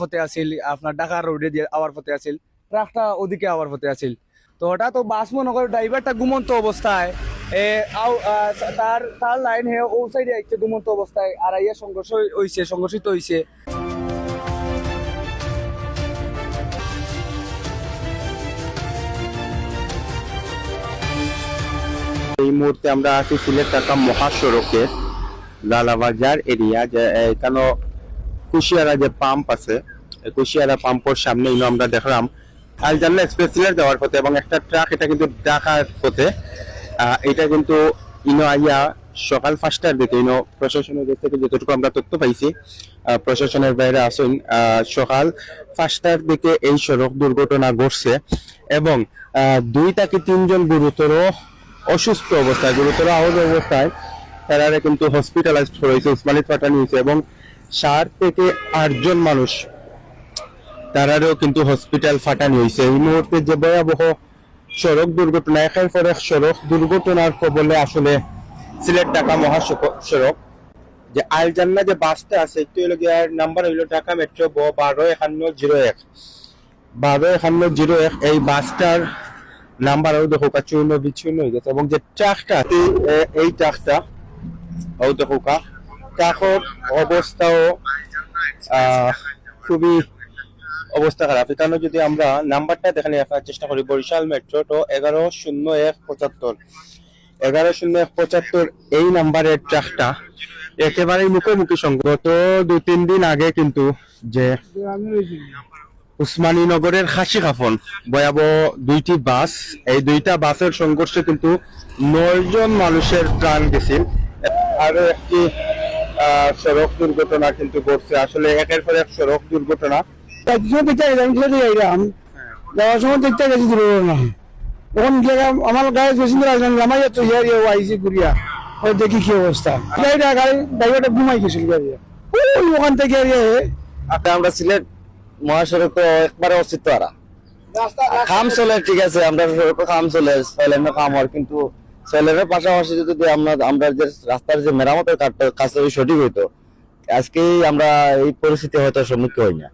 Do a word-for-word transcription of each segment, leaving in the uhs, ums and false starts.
পথে আছিল, আপনার ঢাকা রোডে দিয়া আওয়ার পথে আছিল, ট্রাকটা ওদিকে আওয়ার পথে আছিল। তো হঠাৎ ও বাস মনে করে ড্রাইভারটা ঘুমন্ত অবস্থায়, এ, আও-, আ, তার, তার লাইন হে ও সাইডে আইছে ঘুমন্ত অবস্থায়, আর আইয়া সংঘর্ষ হই-, হইছে, সংঘর্ষিত হইছে। এই মুহূর্তে আমরা আছি সিলেট ঢাকা মহাসড়কে, লালাবাজার এরিয়া, যে এখানে কুশিয়ারা যে পাম্প আছে, এই কুশিয়ারা পাম্পর সামনে ইনো আমরা দেখলাম আল জান্না এক্সপ্রেস সিলেট যাওয়ার পথে এবং একটা ট্রাক, এটা কিন্তু ঢাকার পথে। আহ, এটা কিন্তু ইনো আইয়া সকাল পাঁচটার দিকে, ইনো প্রশাসনের দিক থেকে যতটুকু আমরা তথ্য পাইছি, আহ, প্রশাসনের বাইরে আসুন, আহ, সকাল পাঁচটার দিকে এই সড়ক দুর্ঘটনা ঘটছে এবং, আহ, দুই থেকে তিনজন গুরুতর অসুস্থ অবস্থায়, গুরুতর আহত অবস্থায় তারারে কিন্তু হসপিটালাইজড করা হয়েছে, উসমানীত পাঠানো হয়েছে এবং সাত থেকে আটজন মানুষ তারারেও কিন্তু হসপিটাল পাঠানো হয়েছে। এই মুহূর্তে যে ভয়াবহ সড়ক দুর্ঘটনা, একের পর এক সড়ক দুর্ঘটনার কবলে আসলে সিলেট ঢাকা মহাসড়ক, যে আল জান্না যে বাসটা আছে, একটু হইলো গিয়ার নাম্বার হইলো ঢাকা মেট্রো ব-, বারো একান্ন জিরো এক, বারো একান্ন জিরো এক। এই বাসটার নাম্বার ও দেখো চূর্ণ বিচূর্ণ হয়ে গেছে এবং যে ট্রাকটা, এই, এ-, এই ট্রাকটা ও দেখো, ট্রাকর অবস্থাও, আহ, খুবই অবস্থা খারাপ। এখানে যদি আমরা নাম্বারটা দেখানি রাখার চেষ্টা করি, বরিশাল মেট্রো তো এগারো শূন্য এক পঁচাত্তর, এগারো শূন্য এক পঁচাত্তর এই নাম্বারের ট্রাকটা একেবারেই মুখোমুখি সংঘর্ষ। গত দুই তিন দিন আগে কিন্তু যে উসমানীনগরের খাসি খাফন ভয়াবহ দুইটি বাস, এই দুইটা বাসের সংঘর্ষে কিন্তু নয়জন মানুষের প্রাণ গেছে। আরো একটি, আহ, সড়ক দুর্ঘটনা কিন্তু ঘটছে। আসলে একের পর এক সড়ক দুর্ঘটনা। একজন দেখতে গেলাম, যাওয়ার সময় দেখতে গেছি দুর্ঘটনা। তখন গিয়ে আমার গাড়ি বেশি দূর আসলাম, লামাইয়া তো ইয়ার ইয়ে আইসি ঘুরিয়া, ওই দেখি কি অবস্থা। গাড়িটা, গাড়ি ড্রাইভারটা ঘুমাই গেছিল গাড়ি। ওই ওখান থেকে আর ইয়ে। আচ্ছা, আমরা সিলেট মহাসড়ক একবারে অস্তিত্ব হারা। কাম চলে, ঠিক আছে, আমরা সড়ক কাম চলে, ছয় লেনের কাম হয়, কিন্তু ছয় লেনের পাশাপাশি যদি আমরা, আমরা যে রাস্তার যে মেরামতের কাজটা, কাজটা যদি সঠিক হইতো, আজকে আমরা এই পরিস্থিতি হয়তো সম্মুখীন হই না।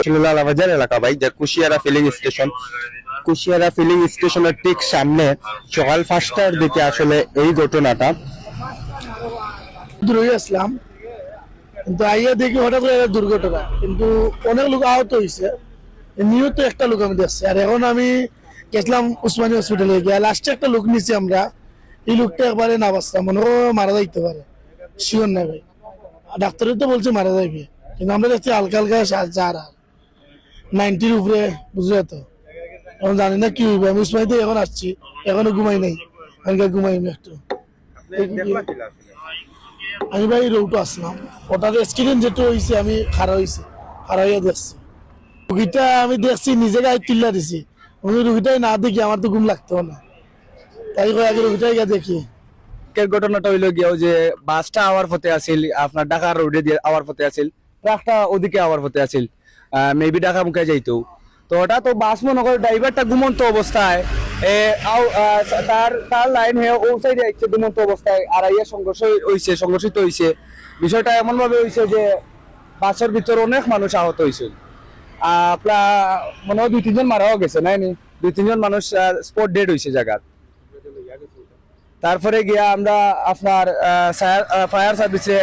আসলে লালাবাজার এলাকা ভাই, যে কুশিয়ারা ফিলিং স্টেশন, কুশিয়ারা ফিলিং স্টেশনের ঠিক সামনে সকাল পাঁচটার দিকে আসলে এই ঘটনাটা। দূরই আসলাম, কিন্তু আইয়া দেখি হঠাৎ করে একটা দুর্ঘটনা, কিন্তু অনেক লোক আহত হইছে। নিহত একটা লোক আমি দেখছি। আর এখন আমি গেছিলাম উসমানী হসপিটালে গিয়া, লাস্টে একটা লোক নিছি আমরা। এই লোকটা একবারে না বাঁচলাম, মনে হয় মারা যাইতে পারে, শিওর নাই ভাই। ডাক্তারে তো বলছে মারা যাইবে, কিন্তু আমরা দেখছি হালকা হালকা সা-, যার আর নাইনটির উপরে, বুঝলে তো। এখন জানি না কি হইবে। আমি উসমানীতে এখন আসছি, এখনো ঘুমাই নাই, আমি ঘুমাই আমি একটু। আমি ভাই রোডে আসলাম, ওটার অ্যাক্সিডেন্ট যেটা হইছে, আমি খাড়া হইছি, খাড়া হইয়া দেখছি। রুগীটা আমি দেখছি, নিজে গাড়ি তুলিয়া দিছি। আমি রুগীটাই না দেখি, আমার তো ঘুম লাগতো না, তাই কই আগে রুগীটাই গিয়া দেখি। এর ঘটনাটা হইলো গিয়া ওই যে বাসটা আওয়ার পথে আছিল, আপনার ঢাকার রোডে দিয়ে আওয়ার পথে আছিল, ট্রাকটা ওদিকে আওয়ার পথে আছিল, মেবি ঢাকা মুখে যাইতো। তো ওটা তো বাস মনে করে ড্রাইভারটা ঘুমন্ত অবস্থায়, এ, আও-, আহ, তার, তার লাইন হে ও সাইডে আইছে ঘুমন্ত অবস্থায়, আর আইয়া সংঘর্ষ হই-, হইছে, সংঘর্ষিত হইছে। বিষয়টা এমনভাবে হইছে যে বাসের ভিতরে অনেক মানুষ আহত হইছে। আহ, প্রা-, মনে হয় দুই তিনজন মারাও গেছে, নাই নি? দুই তিনজন মানুষ, আহ, স্পট ডেড হইছে জায়গার। তারপরে গিয়া আমরা আপনার, আহ, সায়ার-, আহ, ফায়ার সার্ভিসে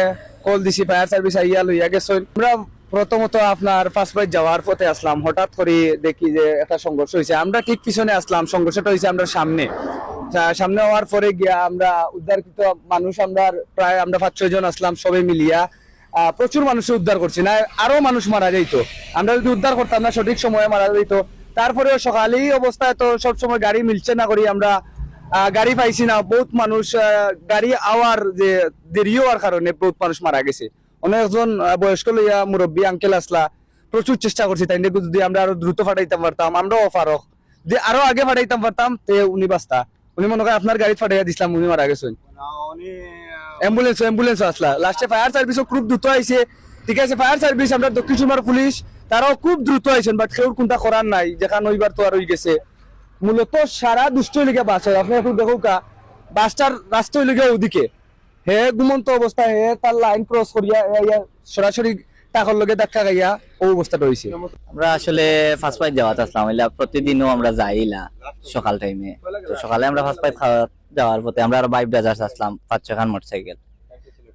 কল দিছি, ফায়ার সার্ভিস আইয়া লইয়া গেছে। আমরা প্রথমত আপনার ফার্স্ট বাইট যাওয়ার পথে আসলাম, হঠাৎ করে দেখি যে একটা সংঘর্ষ হইছে। আমরা ঠিক পিছনে আসলাম, সংঘর্ষটা হইছে আমরা সামনে। সা-, সামনে হওয়ার পরে গিয়া আমরা উদ্ধারকৃত মানুষ, আমরা প্রায় আমরা পাঁচ ছয় জন আসলাম, সবে মিলিয়া, আহ, প্রচুর মানুষ উদ্ধার করছি, না আরো মানুষ মারা যাইতো। আমরা যদি উদ্ধার করতাম না, সঠিক সময়ে মারা যাইতো। তারপরেও সকালে এই অবস্থায় তো সব সময় গাড়ি মিলছে না করি আমরা, আহ, গাড়ি পাইছি না। বহুত মানুষ, আহ, গাড়ি আওয়ার যে দেরি হওয়ার কারণে বহুত মানুষ মারা গেছে। অনেকজন, আহ, বয়স্ক লইয়া মুরব্বী আঙ্কেল আসলা, প্রচুর চেষ্টা করছি তাই যদি আমরা আরো দ্রুত ফাটাইতাম পারতাম, আমরাও ফারক যে আরো আগে ফাটাইতাম পারতাম, তে উনি বাঁচতা। উনি মনে করেন আপনার গাড়িত ফাটাইয়া দিছিলাম, উনি মারা গেছেন। না, উনি, আহ, অ্যাম্বুলেন্স, অ্যাম্বুলেন্স আসলা। লাস্টে ফায়ার সার্ভিসও খুব দ্রুত আইছে, ঠিক আছে? ফায়ার সার্ভিস, আমরা দক্ষিণ সুরমার পুলিশ, তারাও খুব দ্রুত আইছেন, বাট কেউর কোনটা করার নাই, যেখান হইবার তো আর হই গেছে। মূলত সারা দুষ্ট হইলে গিয়া বাস হয়। আপনি একটু দেখো কা, বাসটার রাস্তা হইলে গিয়া ওদিকে। হে ঘুমন্ত অবস্থায় হে তার লাইন ক্রস করিয়া হে আইয়া সরাসরি ট্রাকর লগে ধাক্কা খাইয়া অউ অবস্থাটা অইছে। আমরা আসলে ফার্স্ট বাইট যাওয়াত আসলাম, ইলা প্রতিদিনও আমরা যাই ইলা সকাল টাইমে। তো সকালে আমরা ফার্স্ট বাইট খাওয়া যাওয়ার পথে আমরা আরো বাইক ব্রাদার্স আসলাম, পাঁচ ছয়খান মোটরসাইকেল।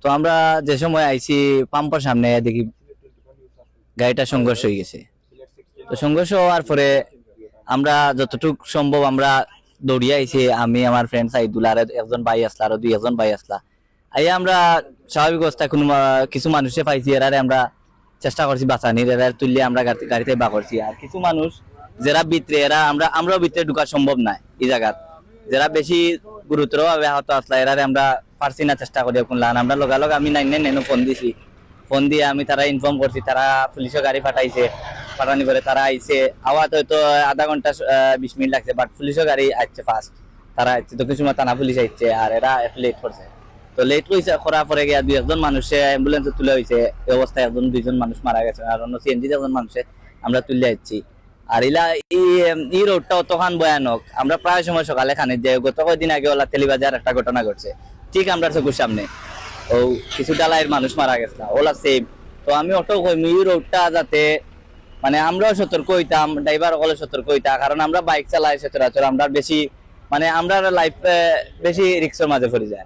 তো আমরা যে সময় আইছি, পাম্পর সামনে দেখি গাড়িটা সংঘর্ষ হয়ে গেছে। তো সংঘর্ষ হওয়ার পরে আমরা যতটুক সম্ভব আমরা দৌড়িয়া আইছি, আমি, আমার ফ্রেন্ড সাইদুল, আর একজন ভাই আসলা, আরো দুই একজন ভাই আসলা। আইয়া আমরা স্বাভাবিক অবস্থায় কোনো মা-, কিছু মানুষে পাইছি, এরারে আমরা চেষ্টা করছি বাঁচানির, এরারে তুললে আমরা গাড়ি-, গাড়িতে বার করছি। আর কিছু মানুষ যেরা ভিতরে, এরা আমরা, আমরাও ভিতরে ঢুকা সম্ভব নায় এই জায়গাত। যেরা বেশি গুরুতরভাবে আহত আসলা, এরারে আমরা পারছি না চেষ্টা করিয়া কোন লাগান। আমরা লগালগ আমি নাইন নাইন নাইনও ফোন দিছি, ফোন দিয়া আমি তারা ইনফর্ম করছি, তারা পুলিশর গাড়ি পাঠাইছে, পাঠানি পরে তারা আইছে। আওয়াত হয়তো আধা ঘন্টা, আহ, বিশ মিনিট লাগছে, বাট পুলিশর গাড়ি আইছে ফাস্ট। তারা আইছে, দক্ষিণ সুরমা থানা পুলিশ আইছে, আর এরা একটু লেট করছে। তো লেট কইছে, করার পরে গিয়া দুই একজন মানুষে অ্যাম্বুলেন্সে তুলা হইছে। এই অবস্থায় একজন দুইজন মানুষ মারা গেছে, আর অন্য সিএনজি একজন মানুষে আমরা তুলে আইছি। আর ইলা ই, ই রোডটা অতখান ভয়ানক। আমরা প্রায় সময় সকালে খানিত যাই, গত কয়দিন আগে ওলা তেলিবাজার একটা ঘটনা ঘটছে, ঠিক আমরার চকুর সামনে। ও কিছু ডালাইর মানুষ মারা গেছে, ওলা সেম। তো আমি অটো কইমু, ই রোডটা যাতে, মানে, আমরাও সতর্ক হইতাম, ড্রাইভার সকলে সতর্ক হইতা, কারণ আমরা বাইক চালাই সচরাচর, আমরা বেশি, মানে, আমরা লাইফ বেশি রিস্কর মাঝে পড়ি যায়।